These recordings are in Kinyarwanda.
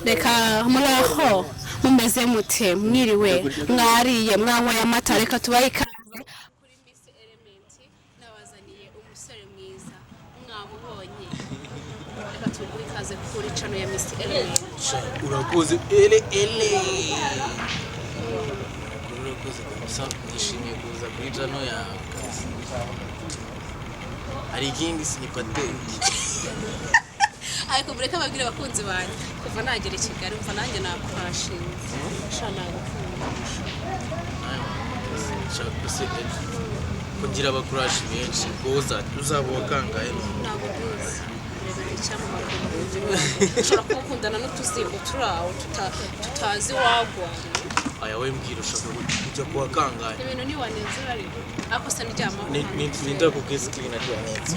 Reka muraho, mumeze mute? Mwiriwe, mwariye, mwanyweye amata? Reka tubahe ikaze kuri Miss Element. Nabazaniye umusore mwiza, mwamubonye. Reka tuguhe ikaze kuri channel ya Miss Element. Urakoze, ele ele. Kuri urakoze kabisa, nishimiye kuza kuri channel yawe kabisa. Hari ikindi sinipatenti. Ariko mureke ababwire abakunzi banjye, kuva nagera i Kigali umva nanjye nakuhashinze sha, nagukunda. Shaka se kugira abacrush benshi, wowe uzaba uwa kangahe none? Ntabwo mbizi. Reka icyamamare ushobora kuba ukundana n'utuzingo turi aho tutazi wagwa. Aya, we mbwira, ushaka kujya kuwa kangahe? Ibintu ntiwanezera ariko ariko se ndyamaho. Nindakubwiza ko ibintu ari wanenze,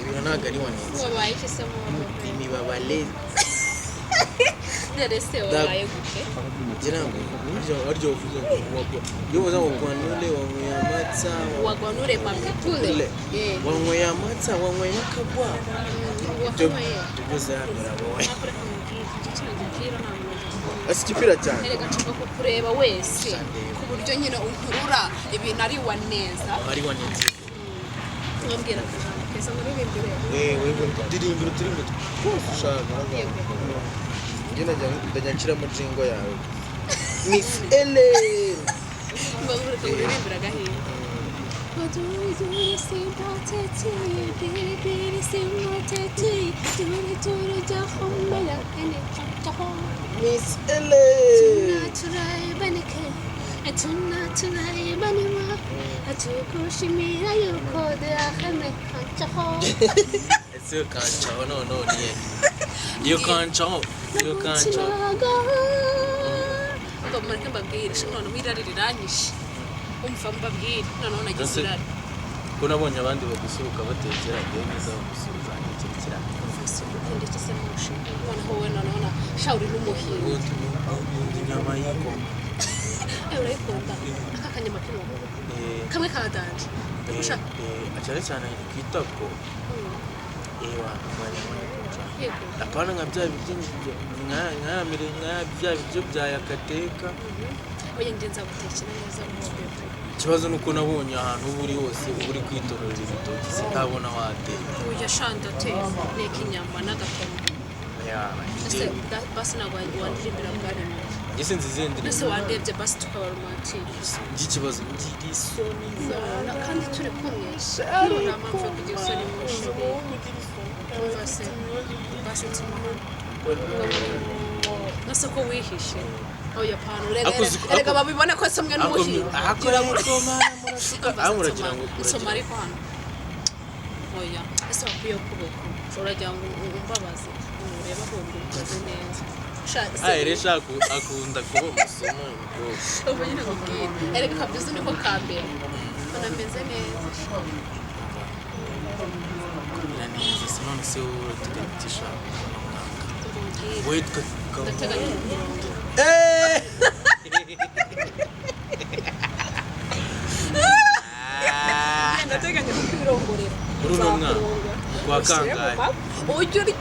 ibintu ntabwo ari wanenze. Wabaye iki se mu Imibabale. None se wabaye gute? Ngira ngo harya uvuze ngo wagwa, iyo uvuze ngo gwanule wanyweye amata. Wagwanure mapipule. Ule. Wanyweye amata, wanyweye akagwa. Wakanyweye. Tuvuze hano uraboye. Ariko reka mubwire icyo kintu gipira, ntabwo nagikunda. Ese igipira cyane? Erega nshaka kukureba wese ku buryo nyine unkurura ibintu ari wa neza. Ari wanenze. Wambwira akajambo keza muririmbire. Wewe ndirimbira uturimbo twose ushaka. Yego. Njye ndajya nshyiramo jingle yawe, Miss Ellen. Ngo reka muririmbire agahinda. Miss Ellen. Tugushimira yuko duhame kancaho. Ese iyo kancaho noneho ni iyo kancaho, iyo kancaho? Ngo mureke mbabwire sha, noneho irari riranyishe. Umva mbabwire, noneho nagize irari. Ko nabonye abandi bagusuhuka batekera, njyewe neza bagusuhuza ikintu kiranga. Umva se, ukunda iki se mushinga? Noneho wowe, noneho na sha, uri n'umuhinzi. Ubundi inyama y'inkoko. Eh, urayikunda? Aka kanyama k'inkoko kamwe ka danger. Ushaka? Cyane cyane ku itako. Wa nyama y'inkoko cyane. Yego. Apana nka bya biryo nka bya biryo bya yakateka. Oya, njye nzagutekera neza umubebe. Ikibazo ni uko nabonye ahantu uba uri hose uba uri kwitororera ibitoki, sinabona wateka. Oya sha, ndateka, neka inyama n'agatoma. Ese basi ntabwo wandirimbira bwaremwe? Njye sinzi izihe ndirimbo. Ese wandebye basi tukaba romantic? Njye ikibazo ngira isoni. Kandi turi kumwe, none nta mpamvu yo kugira isoni mu ishuri. Umva se, basi nsoma hano nase ko wihishe. Oya pana, erega babibone ko somwe n'umuhinzi. Akora musoma murasuka Umva aho se, muragira ngo nsoma ariko hano. Oya, ese wakwiye ukuboko uragira ngo umbabaze, urebe ahubwo ukoze neza. Ah, eresha akunda kuba umusoma uyu mukobwa. Ubu nyine nkubwire, erega kabyiza niko ka mbere mbona meze neza. Kumera neza se? None se wowe urateganya icyo ushaka uno mwaka? Nkubwire. Wowe Ndateganya umurongo. Eh! Ndateganya kukwirongorera. Muri uno mwaka mu kwa kangahe? Ujya urya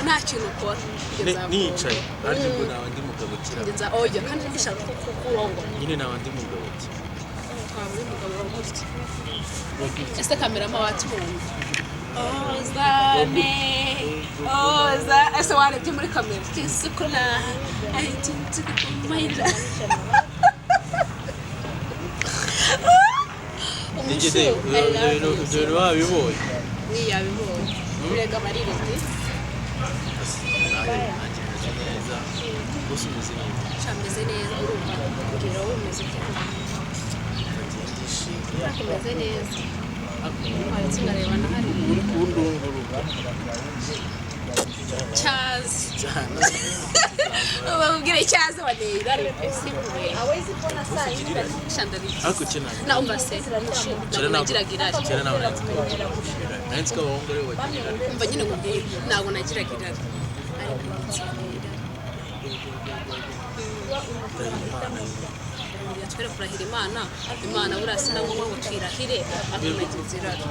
nta kintu ukora. Nicaye ariko ubwo naba ndi mugabo kira. Nza oya, kandi ndashaka ko kukurongora. Nyine naba ndi mugabo ki? Twaba uri mugabo wa gutya. Ese kamerama watwumva? Ozane oza, ese warebye muri kamera tisukuna ayitukumayira? Nigeze ibyo bintu wabibonye? Ntiyabibonye, urega abarirezi. Nanjye meze neza, gusa umeze neza. Meze neza. Urumva, mbwira wowe, umeze ute? Ndagiye, ndishimye. Umeze neza, waretse nkareba na hariya. Uri kundunguruka. Cyazi. Cyane. Bababwire icyazi waneye irari pe, simbuye. Shandari. Ariko kera Na umva se, kera ntabwo ntabwo nagiraga irari. Kera ntabwo nari nzi ko bagira irari, nari nzi ko abahungu aribo bagira irari. Umva nyine nkubwire, ntabwo nagiraga irari, ariko ubu nsigaye irari. Kurahira Imana. Twere kurahira Imana, Imana buriya si na ngombwa ngo twirahire, ariko nagize irari.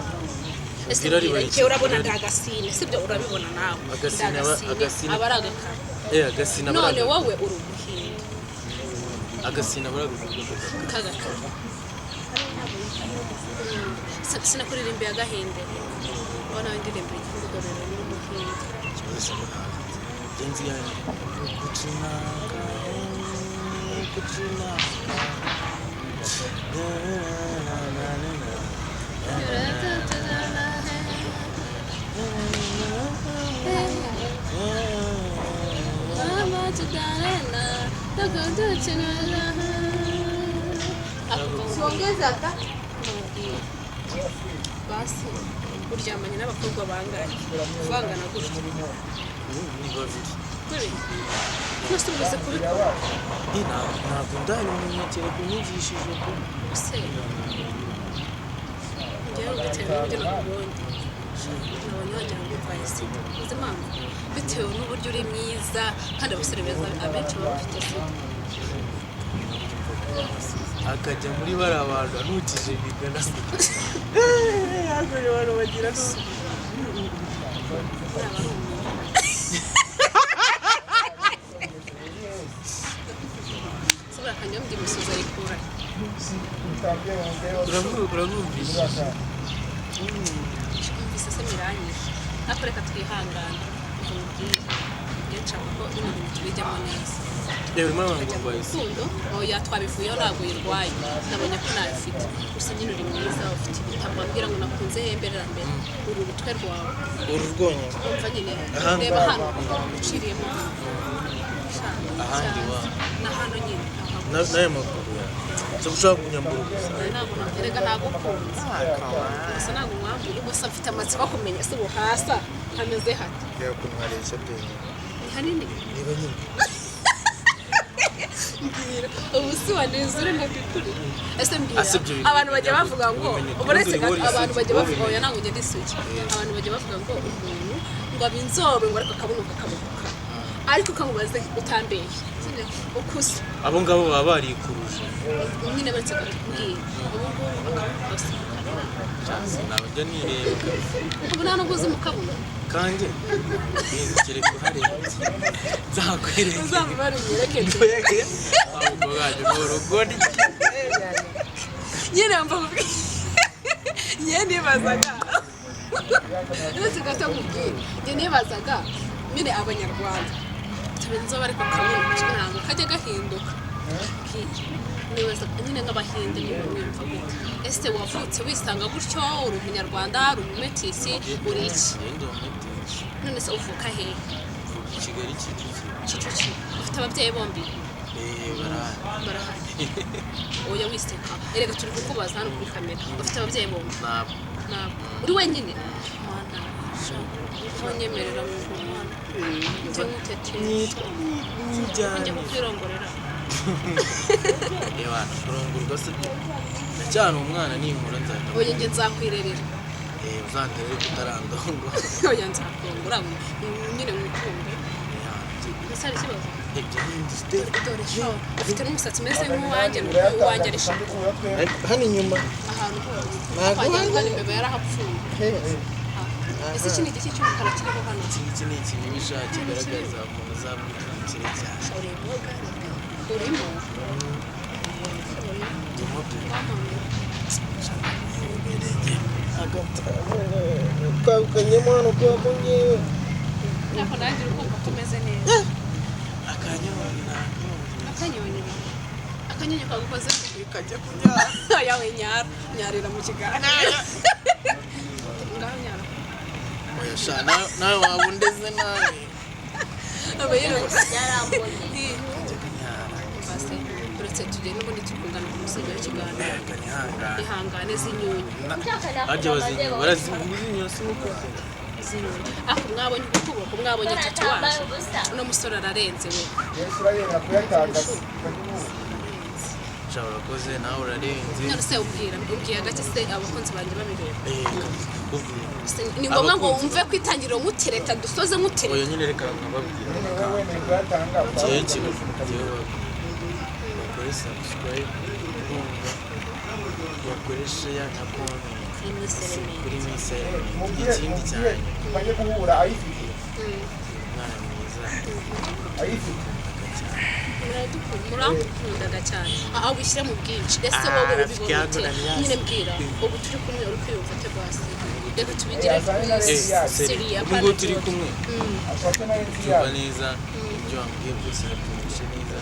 Ese Ubwira ari mbwira, bari njyewe urabona iki? ndagasine, sibyo? Urabibona nawe. Agasine Ndagasine aba ari agakara. Agasine aba None ari wowe uri umuhinde. Agasine aba ari Kagakara. Sinakuririmbiye agahinde, ubona indirimbo y'ingororero n'umuhinde. Genzi yanjye kuchinaka kuchinaka na na na na. Basi uryamanye n'abakobwa bangahe bangana gutya? Ni babiri. Babiri mwese umaze kubikora? Ntabwo ndabimenya kereka unyigishije ko. Se njyewe bitewe n'uburyo nakubonye, nabonye wagira ngo urwaye sida. Uzi impamvu? Bitewe n'uburyo uri mwiza, kandi abasore beza abenshi baba bafite sida. Akajya muri bariya bantu anukije bigana hakurya, abantu bagira Uriya aba ari umuntu. Se buriya kanyombya imisozi ayikura? Uramwumvise? Numvise se miranyije, ariko reka twihangane. Ubwo mubwire, njye nshaka ko bino bintu tubijyamo neza. Reba, urimo urabona ngo Tukajya mu urwaye sida. rukundo. Oya, twabivuyeho, ntabwo uyirwaye, nabonye ko nayo ufite. Gusa nyine uri mwiza, ufite ibitabo. Wambwira ngo nakunze hemberera mbere uru rutwe rwawe. Uru rwonyine? Umva nyine. Ahandi. Reba hano uciriyemo. Ahandi wa? Na hano nyine. N'aya maguru yawe so ushaka kunyambura ubusa? Ntabwo naterega, nagukunze gusa, ntabwo mwambuye. Gusa mfite amatsiko yo kumenya se ubu hasa hameze hate. Reba ukuntu hareshya pe. Ni hanini. Niba nyine. Mbwira ubu si wanezure ndabikuri. Ese mbwira, Ase ibyo bintu abantu bajya bavuga ngo ubimenye ute? uretse Ubundi gato uri abantu isugi, bajya wowe bavuga ubimenye. Oya, ntabwo ngenda isugi. Abantu bajya bavuga ngo umuntu ngo aba inzobe, ngo ariko akabunuka akabunuka, ariko ukamubaze utambeye sibyo ukuze. Abo ngabo baba barikuruje. Nyine baretse gato, mbwira ubu ngubu akabunuka usibukanira. Nabajya nireba. Ubu nta nubwo uzi mu kabuno. Kanjye kereka uharebye nzakwereka. Uzamubare unyereke. Ahubwo bwanyu ni urugori. Nyine mva nkubwire, nyine nibazaga, uretse gato nkubwire, njye nibazaga nyine abanyarwanda tuba inzobe ariko kabuno ntabwo kajya gahinduka. Nibaza nyine nk'abahinde niba mwiyumva gute? Ese wavutse wisanga gutyo? Uri umunyarwanda, uri umumetisi, uri iki? Ngende umumetisi. None se uvuka hehe? Mvuka i Kigali, Kicukiro. Kicukiro. Ufite ababyeyi bombi? Barahari. Barahari. Oya, wiseka, erega turi kukubaza hano kuri kamera. Ufite ababyeyi bombi? Ntabwo. Ntabwo uri wenyine? Mana, ntonyemerera mu mwana njye nkutetesha, njye kukwirongorera. Reba, kurongorwa se byo ndacyari umwana, ninkura nzahita. Oya, njye nzakwirerera. Uzanderere kutarandongora. Oya, nzakongora nyine nkukunde. Ese hari ikibazo? Ibyo ni industrie. Dore sho ufite n'umusatsi umeze nk'uwanjye, nuko uwanjye ari shaka. Hano inyuma. Ahantu hose. Ntabwo. Wagira ngo imbeba yarahapfuye. Ese iki ni igiki cy'umukara kiriho hano? Iki ngiki ni ikibibisha kigaragaza umuntu uzamwita umukire cyane. Urimo, urimo. Ndimo pe. Twagukanyemo hano kubera ko ngewe. Ntabwo nanjye uri kumva ko umeze neza. Akanyoni. Akanyonyi, akanyonyi kagukoze. Kajya kunyara. Yawe, nyara, nyarira mu kiganiro, ngaho nyara. Oya sha, nawe waba undeze nabi. Aba yiroze. Kajya kunyara. Basi uretse tugende, n'ubundi turi kungana ku musozi w'ikiganiro. Kanihangana. Ihangane, z'inyunyu. Harya bazinywa, barazinywa si uko? Z'inyunyu. Ariko mwabonye ukuboko, mwabonye tatouage? Uno musore ararenze we. Sha, urakoze, nawe urarenze. None se ubwira, ubwiye gake se abakunzi banjye babireba? Kubwira. Ni ngombwa ngo Abakunzi. wumve ko itangiriro nkutereta, dusoze nkutereta. Oya nyine, reka nkababwira. Kiye kintu kiye, bakore subscribe, urumva, bakore share na comment. Kuri Miss Element. Kuri Miss Element. Mubwire Ikindi mubwire cyane, bajye guhura ayifite umwana mwiza ayifite. cyane. Murankundaga cyane aho wishyira mu bwinshi. Ese Ah, wowe rafiki ubibona yangu ute? na Nias. Nyine mbwira, ubu turi kumwe uri kwiyumva ute? Basi reka tubigire Azane na Eh, Yes. seri, ubu ngubu turi kumwe Ashake na lenzi tuba yayo. neza, ibyo wambwiye byose nabyumvise neza,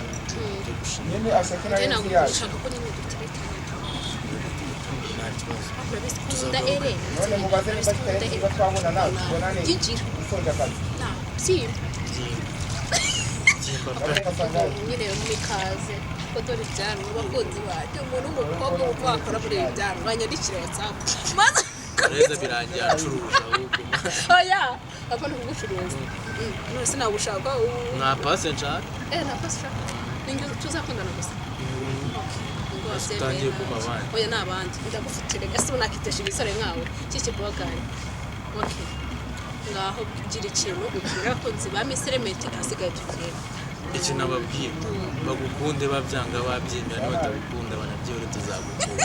byo gushima. Nyine ashake na Njye lenzi ntabwo yayo. ushaka ko nyine duteretana. Nta kibazo. Urabizi ko nkunda ere. None mubaze niba kitari cyiza twabona nawe tubonane Byinjira. usoje akazi. Nta byimba. Byimba, byimba pe. Ndabona asanga Nyine mikaze ko dore ibyanwa, abakunzi banjye, umuntu w'umukobwa wumva wakora muri ibi byanwa banyandikire WhatsApp maze. Ureza birangiye acuruje ahubwo. Oya, apana kugucuruza. None sinagushaka Nta pase nshaka. Eh, nta pasi ushaka, ninjye tuzakundana gusa. Ngo Ese utangiye kumpa abandi? Oya, ni abandi ndagufite. Reka, ese ubu nakitesha imisore nkawe kiki bogari? Okay, ngaho gira ikintu ubwira abakunzi ba Miss Element, ahasigaye tugende. Iki nababwiye, bagukunde babyanga babyemera, nibatagukunda banabyore, tuzagukunda.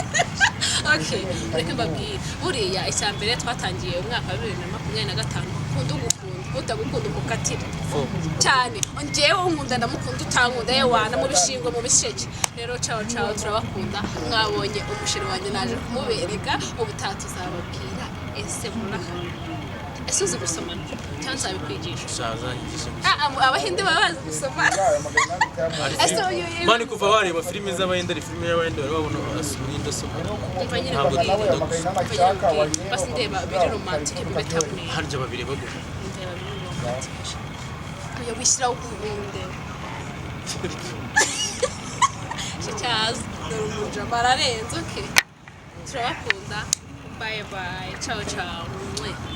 Okay, reka mbabwire, buriya icya mbere twatangiye umwaka wa 2025, ukunda ugukunda, utagukunda umukatire. Fo. Cyane, njyewe unkunda ndamukunda, utankunda yewana mu bishingwe, mu bisheke. Rero cawo cawo, turabakunda. Mwabonye umusheri wanjye, naje kumubereka. Ubutaha tuzababwira. Ese muraka, ese uzi gusomana cyangwa nzabikwigisha? Uzanyigishe gusa. Ah, abahinde baba bazi gusomana. Yayo 800 yamuha. Ese uyu Mani, kuva wareba filime z'abahinde, ari filime y'abahinde bari babona umuhinde asoma? Umva nyine, Ntabwo mbwira. Nawe dukunda 800 gusoma. ashaka wayireba. Basi ndeba biri romantike bibe thumbnail. Harya babireba gutya? Ndeba biri romantike. Oya, wishyiraho ukunde cyaza, dore umujama ararenze. Okay, turabakunda, bye bye, ciao ciao. Mwah.